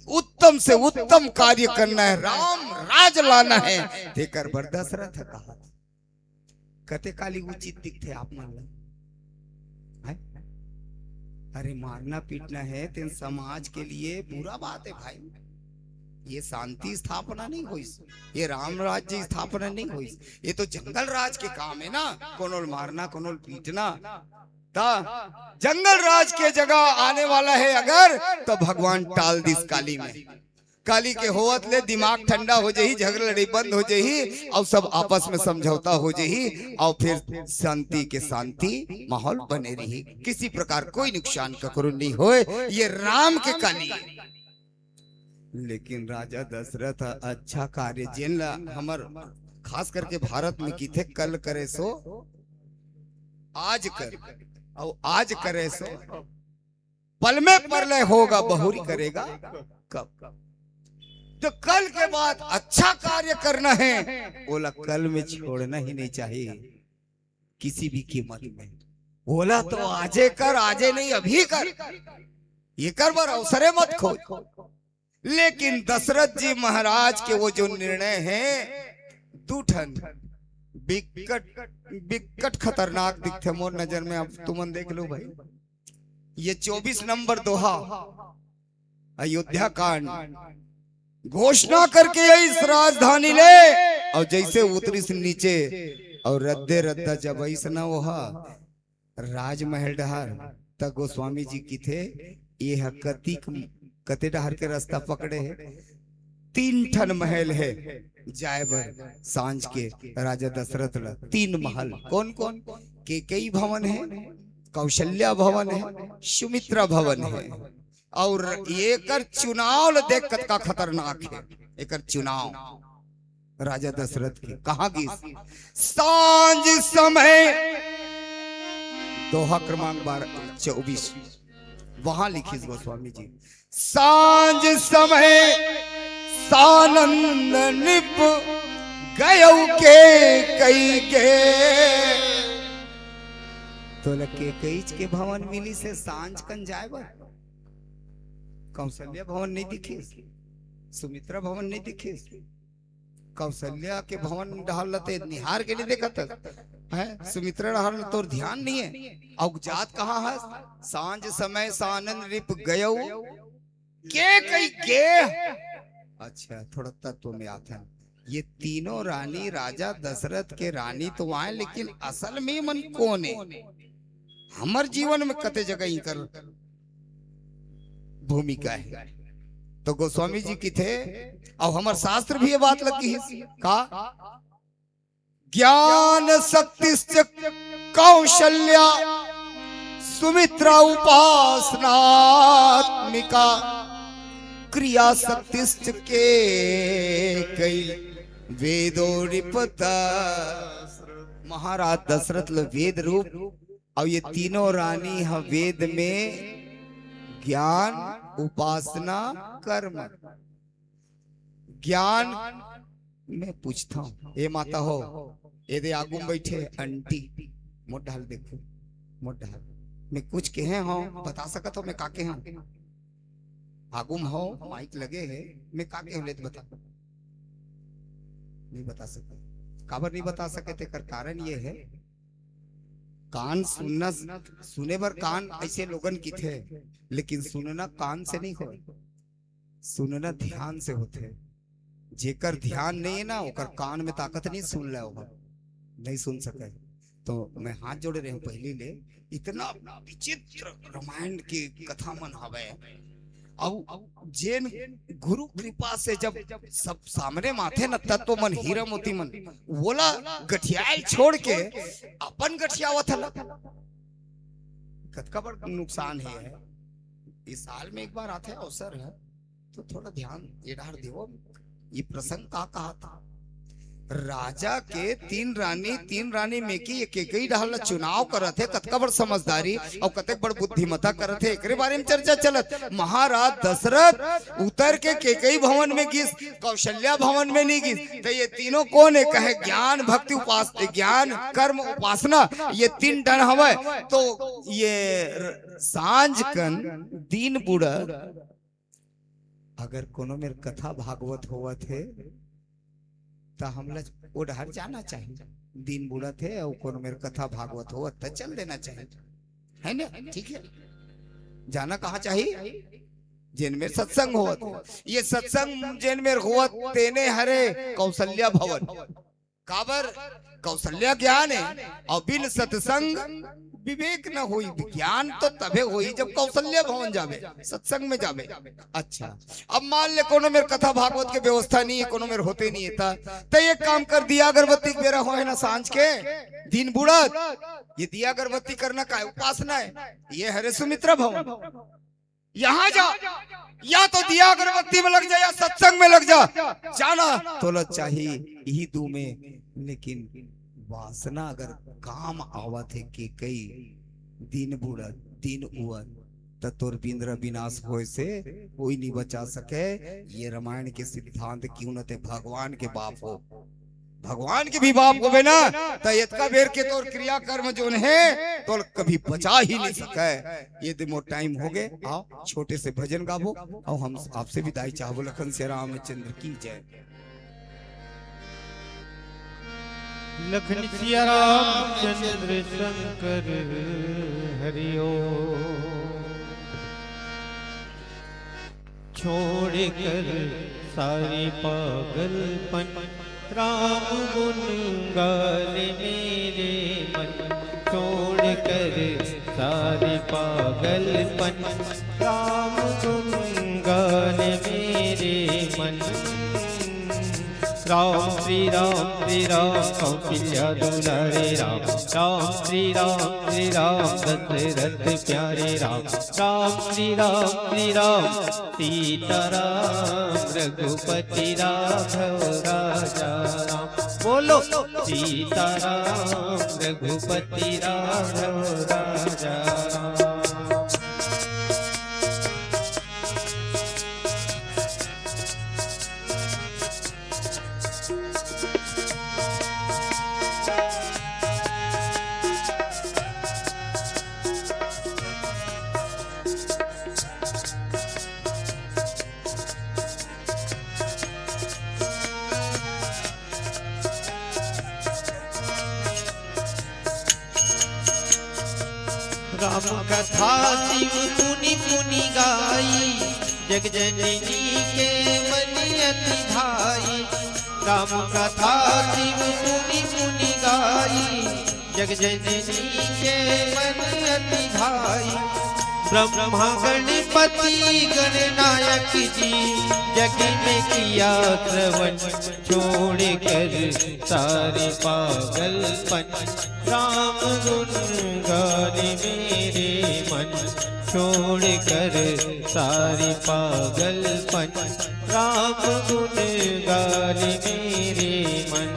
उत्तम से उत्तम कार्य करना हे, राम राज लाना हे, तेकर बर दशरथ ह कहत हे। कते काली उचित दिखथे आप मन ला? हैं? अरे, मारना पीटना हे तेन समाज के लिए बुरा बात हे भाई। ये शांति स्थापना नहीं होइस, ये राम राज्य स्थापना नहीं होइस, ये तो जंगल राज के काम हे ना। कोनो ल मारना, कोनो ल पीटना, त जंगल राज के जगह आने वाला हे अगर, तो भगवान टाल दिस काली में। काली के होवत ले दिमाग ठंडा हो जाही, झगड़ा लड़ाई बंद हो जाही, अउ सब आपस में समझौता हो जाही, अउ फिर शांति के शांति माहौल बने रही, किसी प्रकार कोई नुकसान ककरो नहीं होए। ये राम के काली। लेकिन राजा दशरथ ह अच्छा कार्य, जेन ला हमर खास करके भारत में किथे, कल करे सो आज कर, अउ आज करे सो पल में परलय होगा, बहुरी करेगा कब। तो कल के बाद अच्छा कार्य करना हे, ओला कल में छोड़ना ही नहीं चाहिए किसी भी कीमत में। ओला तो आजे कर, आजे नहीं, अभी कर, एकर बर अवसरे मत खोज। लेकिन दशरथ जी महाराज के वो जो निर्णय हे, दू ठन बिकट, बिकट खतरनाक दिखथे मोर नजर में। अब तुमन देख लो भाई, ये चौबीस नंबर दोहा, अयोध्या कांड, घोषणा करके आइस राजधानी ले, अउ जइसे उतरिस नीचे अउ रद्दे रद्दा जब आइस ना ओहा राजमहल डहर, त गोस्वामी जी किथे, ये ह कतिक, कते डहर के रास्ता पकड़े हे? तीन ठन महल हे जाए बर सांझ के राजा दशरथ ला। तीन महल कौन कौन? केकई भवन हे, कौशल्या भवन हे, सुमित्रा भवन हे। अउ एकर चुनाव ल देख कतका खतरनाक हे एकर चुनाव। राजा दशरथ के कहा गिस, सांझ समय, दोहा क्रमांक बारह, चौबीस, वहां लिखिस गोस्वामी जी, सांझ समय सानंद नृप गयउ केकई के। तोला केकईच के भवन मिलिस हे सांझ कन जाए बर। कौशल्या भवन नहीं दिखिस, सुमित्रा भवन नहीं दिखिस। कौशल्या के भवन डहर ल ते निहार के नहीं देखत हस, हैं? सुमित्रा डहर ल तोर ध्यान नहीं हे। अउ जात कहाँ हस? सांझ समय सानंद नृप गयउ केकई के। अच्छा, थोड़ा तत्व में आथन। ये तीनों रानी राजा दशरथ के रानी तो आए, लेकिन असल में मन कौन हे? हमर जीवन में कते जगह इनकर भूमिका हे। तो गोस्वामी जी किथे, अउ हमर शास्त्र भी ये बात लगी हे का, ज्ञान शक्तिश्च कौशल्या सुमित्रा उपासनात्मिका, क्रिया शक्तिश्च केकई वेदो नृपता। महाराज दशरथ ल वेद रूप, अउ ये तीनों रानी ह वेद में ज्ञान, उपासना, कर्म। ज्ञान मैं पूछता हूँ, ए माता हो, ए दे आगू में बैठे आंटी, मोर डहर देखो, मोर डहर। मैं कुछ कहे हूँ, बता सकत हो मैं का कहे हूँ? आगू में हो, माइक लगे हे, मैं का कहे हूँ, ले तो बता। नहीं बता सके। काबर नहीं बता सके, तेकर कारण ये हे, कान सुनना, सुने बर कान ऐसे लोगन किथे, लेकिन सुनना कान से नहीं होय, सुनना ध्यान से होथे। जेकर ध्यान नहीं हे ना, ओकर कान में ताकत नहीं सुन ले, ओकर नहीं सुन सके। तो मैं हाथ जोड़े रहे हूँ पहली ले। इतना विचित्र रामायण के कथा मन हवय। अउ जेन गुरु कृपा से जब सब सामने माथे न तत्व मन, हीरा मोती मन, वोला गठियाल छोड़ के अपन गठियावत हला। कतका बड़ नुकसान हे। इस साल में एक बार आथे अवसर है, तो थोड़ा ध्यान ये डार देवो। ये प्रसंग का कहा था? राजा के तीन रानी, तीन रानी में की एक, केकई डहर ला चुनाव करत हे। कतका बड़ समझदारी अउ कतेक बड़ बुद्धिमता करत हे, एकरे बारे में चर्चा चलत। महाराज दशरथ उतर के केकई भवन में गिस, कौशल्या भवन में नहीं गिस। तो ये तीनों कौन है? कहे ज्ञान, भक्ति, उपास, ज्ञान, कर्म, उपासना, ये तीन डन हवय। तो ये र-, सांझ कन दीन बुढ़ा अगर कोनो मेर कथा भागवत होवत हे, त हमला ओ डहर जाना चाही। दिन बुड़त हे अउ कोनो मेर कथा भागवत होवत, त चल देना चाही, है ना? ठीक है, जाना कहाँ चाही? जेन मेर सत्संग होवत हे। ये सत्संग जेन मेर होवत, तेने हरे कौशल्या भवन। काबर? कौशल्या ज्ञान है, और बिन सत्संग विवेक न होई। ज्ञान तो तभे होई जब कौशल्या भवन जाबे, सत्संग में जाबे। अच्छा, अब मान ले कोनो मेर कथा भागवत के व्यवस्था नहीं है, कोनो मेर होते नहीं है, त त एक काम कर, दिया अगरबत्ती के बेरा होए ना सांझ के, दिन बुड़त, ये दिया अगरबत्ती करना का उपासना है? ये हरे सुमित्रा भवन। यहाँ जा, या तो दिया अगरबत्ती में लग जा या सत्संग में लग जा, जाना तोला चाही यही दू में। लेकिन वासना अगर काम आवत हे केकई, दिन बुड़त, दिन उअत, त तोर बिंद्रा विनाश होए से कोई नहीं बचा सके। ये रामायण के सिद्धांत क्यों न ते भगवान के बाप हो, भगवान के भी बाप होबे ना, त एतका बेर के तोर क्रियाकर्म जोन हे, तोर कभी बचा ही नहीं सके। ये दे मोर टाइम हो गए। आओ, छोटे से भजन गाबो, आओ हम आपसे विदाई चाहबो। लखन से रामचंद्र की जय। लखन सिया रामचंद्र शंकर हरिओ। छोड़कर सारी पागलपन, राम गुन गान मेरे मन। छोड़कर सारी पागलपन, राम गुन गान मेरे मन। राम श्री राम श्री राम कौशल्या दुलारे राम। राम श्री राम श्री राम दशरथ प्यारे राम। राम श्री राम श्री राम सीताराम रघुपति राघव राजा राम। बोलो सीताराम रघुपति राघव राजा राम। राम कथा शिव मुनि मुनि गाई, जग जननी के मन अति भाई। राम कथा शिव मुनि मुनि गाई, जग जननी के मन अति भाई। ब्रह्मा गणपति गणनायक जी, जग में किया श्रवण। छोड़कर सारे पागलपन, राम गुन गान मेरे मन। छोड़कर सारे पागलपन, राम गुन गान मेरे मन।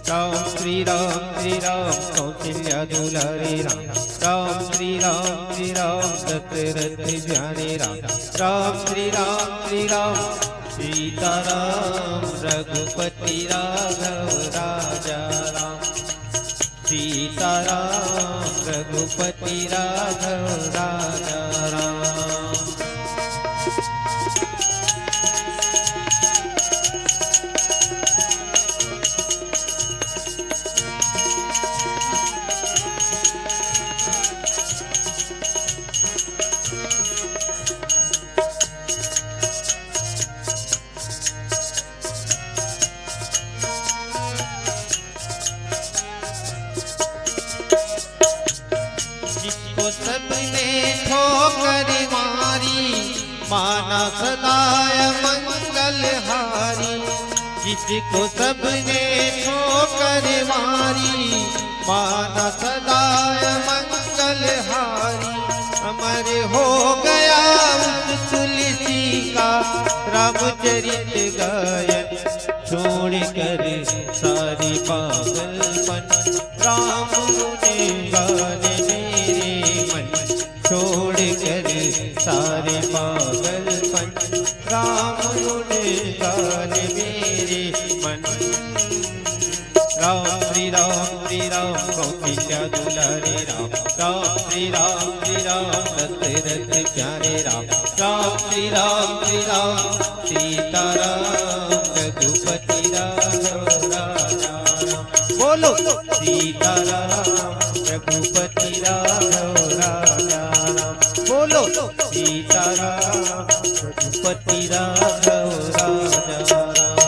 राम श्री राम श्री राम कौशल्या दुलारे राम। राम श्री राम श्री राम दशरथ प्यारे राम। राम श्री राम श्री राम सीताराम रघुपति राघव राजा राम। सीताराम रघुपति राघव राजा राम। सदाय मंगलहारी, जिसको सबने ठोकर मारी। माना सदाय मंगलहारी, अमर हो गया उस तुलसी का रामचरित गायन। छोड़कर सारी पागलपन, राम गुण गान मेरे मन। छोड़कर सारे पागलपन, राम गुण गान मेरे मन। राम श्री राम श्री राम, कौन क्या दुलारे राम। राम श्री राम श्री राम, दशरथ प्यारे राम। राम श्री राम श्री राम, सीताराम रघुपति राघव राजा राम। बोलो सीताराम रघुपति राघव राजा राम। बोलो सीताराम रघुपति राघव राजा राम।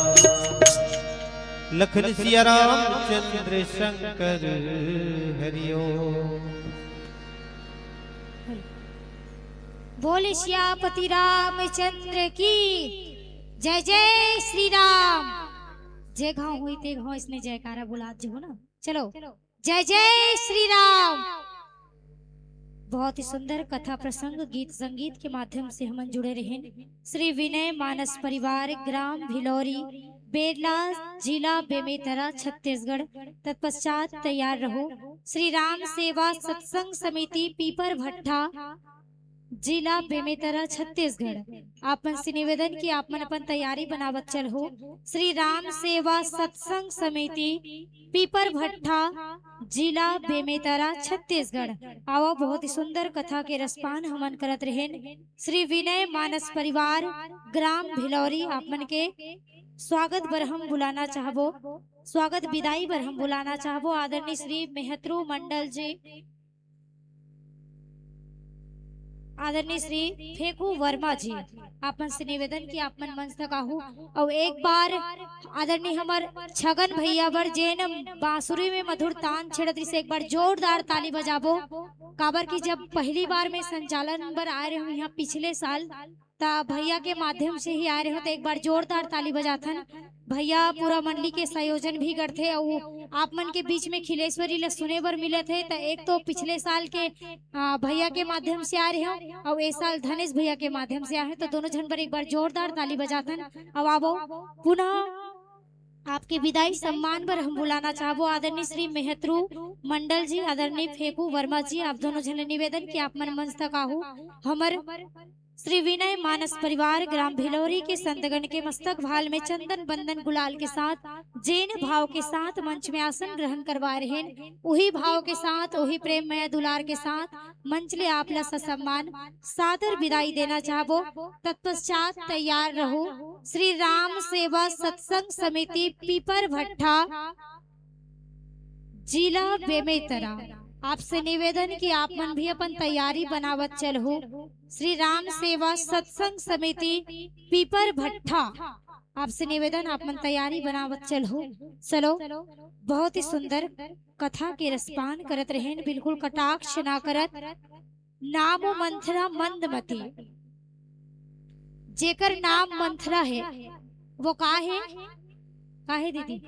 लखन सिया रामचंद्र शंकर, हरिओम। बोले सियापति रामचंद्र की जय। जय श्री राम। जे घाव होई ते घाव इसने जयकारा बुलात जो हो ना। चलो, जय जय श्री राम। बहुत ही सुंदर कथा प्रसंग, गीत संगीत के माध्यम से हमन जुड़े रहेन। श्री विनय मानस परिवार, ग्राम भिलौरी, बेरला, जिला बेमेतरा, छत्तीसगढ़। तत्पश्चात तैयार रहो, श्री राम सेवा सत्संग समिति, पीपर भट्ठा, जिला बेमेतरा, छत्तीसगढ़। आप मन से निवेदन कि आप मन अपन तैयारी बनावत चलहू। श्री राम सेवा सत्संग समिति, पीपर भट्ठा, जिला बेमेतरा, छत्तीसगढ़। आवा, बहुत ही सुंदर कथा के रसपान हमन करत रहेन। श्री विनय मानस परिवार, ग्राम भिलौरी, आप मन के स्वागत बर हम बुलाना चाहबो, स्वागत विदाई बर हम बुलाना चाहबो आदरणीय श्री मेहतरू मंडल जी, आदरणीय श्री फेंकू वर्मा जी। आप मन से निवेदन कि आप मन मंच तक आहू। अउ एक बार आदरणीय हमर छगन भैया बर, जेन बांसुरी में मधुर तान छेड़त रहिस, एक बार जोरदार ताली बजाबो। काबर कि जब पहली बार मैं संचालन बर आए रहे हूँ यहाँ पिछले साल, त भैया के माध्यम से ही आए रहे हो, त एक बार जोरदार ताली बजाथन। भैया पूरा मंडली के संयोजन भी करथे, अउ आप मन के बीच में खिलेश्वरी ल सुने बर मिलत हे। त एक तो पिछले साल के, आ, भैया के माध्यम से आए रहे हो, अउ ए साल धनेश भैया के माध्यम से आए हो, त दोनों झन बर एक बार जोरदार ताली बजाथन। अउ आवो, पुनः आपके विदाई सम्मान बर हम बुलाना चाहबो आदरणीय श्री मेहतरू मंडल जी, आदरणीय फेंकू वर्मा जी, आप दोनों झन ले निवेदन कि आप मन मंच तक आहू। हमर श्री विनय मानस परिवार ग्राम भिलौरी के संतगण के मस्तक भाल में चंदन बंदन गुलाल के साथ, जेन भाव के साथ मंच में आसन ग्रहण करवाए रहेन, उही भाव के साथ, उही प्रेम मया दुलार के साथ मंच ले आप ला ससम्मान सादर विदाई देना चाहबो। तत्पश्चात तैयार रहू श्री राम सेवा सत्संग समिति पीपर भट्ठा, जिला बेमेतरा। आपसे निवेदन कि आप मन भी अपन तैयारी बनावत चलहू। श्री राम सेवा सत्संग समिति पीपर भट्ठा, आपसे निवेदन आप मन तैयारी बनावत चलहू। चलो, बहुत ही सुंदर कथा के रसपान करत रहेन, बिल्कुल कटाक्ष ना करत। नाम मंथरा मंदमती, जेकर नाम मंथरा हे, वो का हे? का हे दीदी?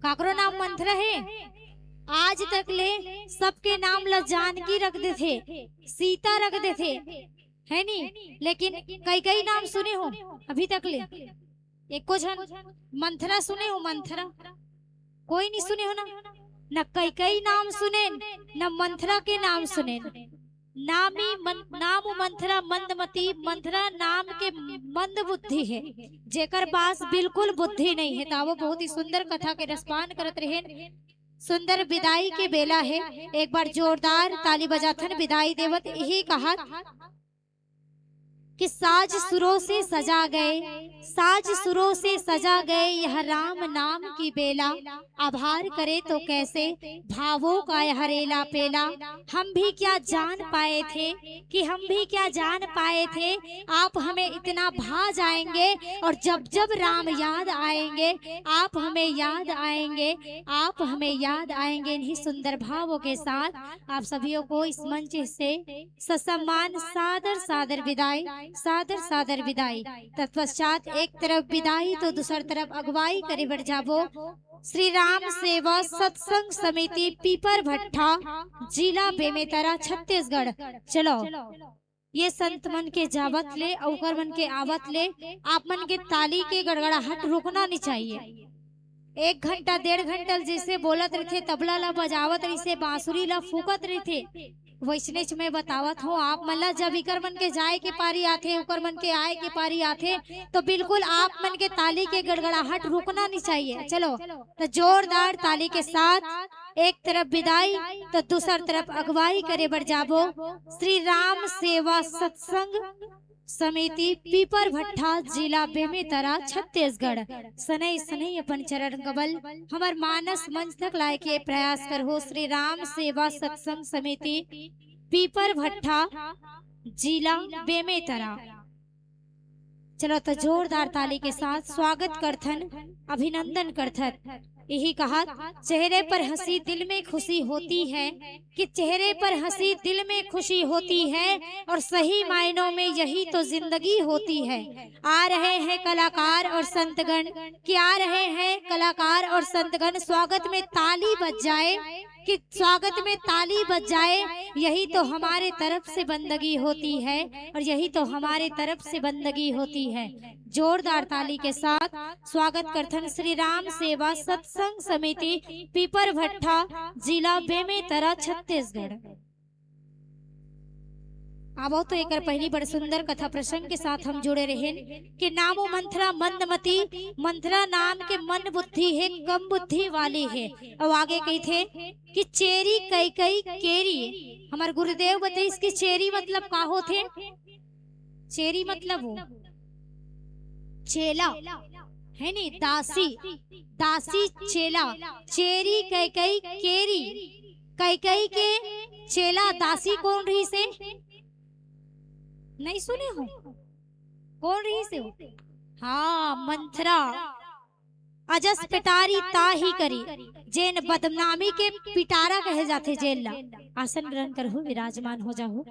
काकरो नाम मंथरा हे? आज तक ले सबके नाम ल जानकी रख देथे, सीता रख देथे, है नी? लेकिन कई कई नाम सुने हो अभी तक ले? एको झन मंथरा सुने हो? मंथरा कोई नहीं सुने हो ना? न कई कई नाम सुनेन, न मंथरा के नाम सुनेन। नामी मन, नाम मंथरा मंदमती, मंथरा नाम के मंद बुद्धि है, जेकर पास बिल्कुल बुद्धि नहीं है। तावो बहुत ही सुंदर कथा के रसपान करत रहेन। सुंदर विदाई के बेला है, एक बार जोरदार ताली बजाथन विदाई देवत यही कहत कि साज सुरों से सजा गए, साज सुरों से सजा गए यह राम नाम की बेला। आभार करे तो कैसे, भावों का यह रेला पेला। हम भी क्या जान पाए थे कि हम भी क्या जान पाए थे, आप हमें इतना भा जाएंगे। और जब जब राम याद आएंगे, आप हमें याद आएंगे, आप हमें याद आएंगे। इन्हीं सुंदर भावों के साथ आप सभी को इस मंच से ससम्मान सादर सादर विदाई। सादर सादर विदाई। तत्पश्चात एक तरफ विदाई तो दूसर तरफ अगुवाई करे बर जाबो श्री राम सेवा सत्संग समिति पीपर भट्ठा, जिला बेमेतरा, छत्तीसगढ़। चलो, ये संत मन के जावत ले अउ ओकर मन के आवत ले आप मन के ताली के गड़गड़ाहट रुकना नहीं चाहिए। एक घंटा डेढ़ घंटा ले जैसे बोलत रहिथे, तबला ला बजावत रहिथे, बांसुरी ला फूकत रहिथे, वैसनेच मैं बतावत हूँ आप मन ला, जब इकर मन के जाए के पारी आथे, ओकर मन के आए के पारी आथे, तो बिल्कुल आप मन के ताली के गड़गड़ाहट रुकना नहीं चाहिए। चलो, तो जोरदार ताली के साथ एक तरफ विदाई तो दूसर तरफ अगुवाई करे बर जाबो श्री राम सेवा सत्संग समिति पीपर भट्ठा, जिला बेमेतरा, छत्तीसगढ़। सनई सनई अपन चरण कमल हमर मानस मंच तक लाए के प्रयास करहु श्री राम सेवा सत्संग समिति पीपर भट्ठा, जिला बेमेतरा। चलो, तो जोरदार ताली के साथ स्वागत करथन, अभिनंदन करथन। यही कहा, चेहरे पर हंसी, दिल में खुशी होती है, कि चेहरे पर हंसी, दिल में खुशी होती है, और सही मायनों में यही तो जिंदगी होती है। आ रहे हैं कलाकार और संतगण, कि आ रहे हैं कलाकार और संतगण, स्वागत में ताली बज जाए, कि स्वागत में ताली बज जाए, यही तो हमारे तरफ से बंदगी होती है और यही तो हमारे तरफ से बंदगी होती है। जोरदार ताली के साथ स्वागत करथन श्री राम सेवा सत्संग समिति पीपर भट्ठा, जिला बेमेतरा, छत्तीसगढ़। आबो तो एकर पहली बड़ सुंदर कथा प्रसंग के साथ हम जुड़े रहेन कि नामो मंथरा मंदमती, मंथरा नाम के मंद बुद्धि हे, कम बुद्धि वाली हे। अउ आगे कहिथे कि चेरी कैकई केरी। हमर गुरुदेव बताइस कि चेरी मतलब का होथे? चेरी मतलब वो चेला, है नी, दासी, दासी चेला। चेरी कैकई केरी। कैकई के चेला दासी कोन रहिस हे? नहीं सुने हो? कोन रहिस हे? हाँ, मंथरा। अजस पिटारी ताही करी, जेन बदनामी के पिटारा कहे जाथे, जेन ला। आसन ग्रहण करहु, विराजमान हो जाहु।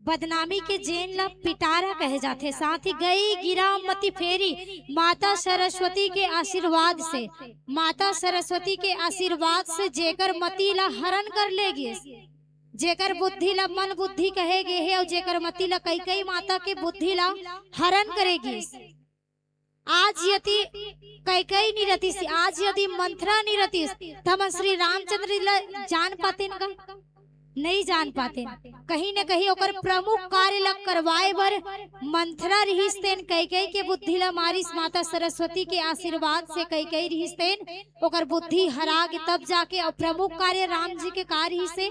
बदनामी के जेन ला पिटारा कहे जाथे। साथ ही गई गिरा मति फेरी, माता सरस्वती के आशीर्वाद से, माता सरस्वती के आशीर्वाद से जेकर मति ला हरण कर ले गिस, जेकर बुद्धि ला मन बुद्धि कहे गे हे, अउ जेकर मति ला कैकई माता के बुद्धि ला हरण करे गिस। आज यदि कैकई नहीं रहतीस, आज यदि मंथरा नहीं रहतीस, त हमन श्री रामचंद्र जी ला जान पातेन का? नहीं जान पातेन। कहीं न कहीं ओकर प्रमुख कार्य ला करवाए बर मंथरा रिहिस तेन, कैकई के बुद्धि ला मारिस। माता सरस्वती के आशीर्वाद से कैकई रिहिस तेन, ओकर बुद्धि हरा गे, तब जाके। अउ प्रमुख कार्य राम जी के का रिहिस हे?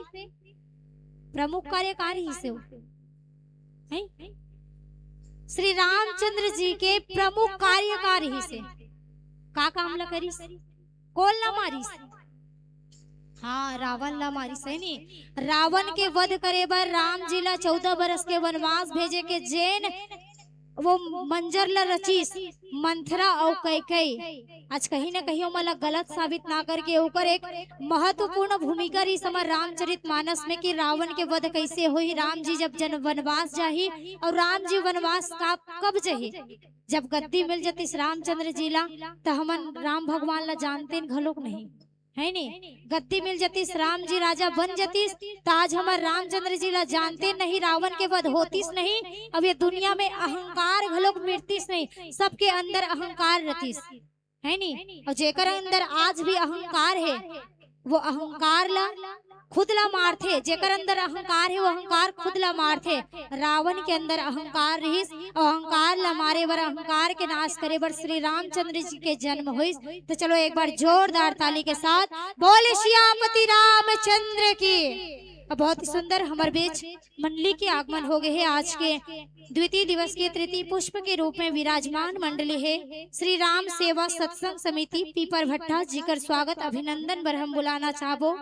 प्रमुख कार्य का रिहिस हे? हैं? श्री रामचंद्र जी के प्रमुख कार्य का रिहिस हे? का काम ला करिस? कोन ला मारिस? हाँ, रावण ला मारिस, है नी? रावण के वध करे बर राम जी ला चौदह बरस के वनवास भेजे के जेन वो मंजर ला रचिस, मंथरा अउ कैकई। आज कहीं ना कहीं ओमन ला गलत साबित ना करके ओकर एक महत्वपूर्ण भूमिका रिहिस हमर रामचरित मानस में कि रावण के वध कैसे होही, राम जी जब जन वनवास जाही, अउ राम जी वनवास का कब जाही? जब गद्दी मिल जतिस रामचंद्र जी ला, त हमन राम भगवान ला जानतेन घलोक नहीं, है नी? गद्दी मिल जतिस, राम जी राजा बन जतिस, त आज हमर रामचंद्र जी ला जानतेन नहीं, रावण के वध होतिस नहीं। अब ये दुनिया में अहंकार घलोक मिटतिस नहीं, सबके अंदर अहंकार रहतिस, है नी? अउ जेकर अंदर आज भी अहंकार हे, वो अहंकार ला खुद ला मारथे। जेकर अंदर अहंकार हे, वो अहंकार खुद ला मारथे। रावण के अंदर अहंकार रिहिस, अउ अहंकार ला मारे बर, अहंकार के नाश करे बर श्री रामचंद्र जी के जन्म होइस। तो चलो एक बार जोरदार ताली के साथ बोले सियापति रामचंद्र की। अब बहुत ही सुंदर हमर बीच मंडली के आगमन हो गए हे। आज के द्वितीय दिवस के तृतीय पुष्प के रूप में विराजमान मंडली हे श्री राम सेवा सत्संग समिति पीपर भट्ठा, जिकर स्वागत अभिनंदन बर हम बुलाना चाहबो।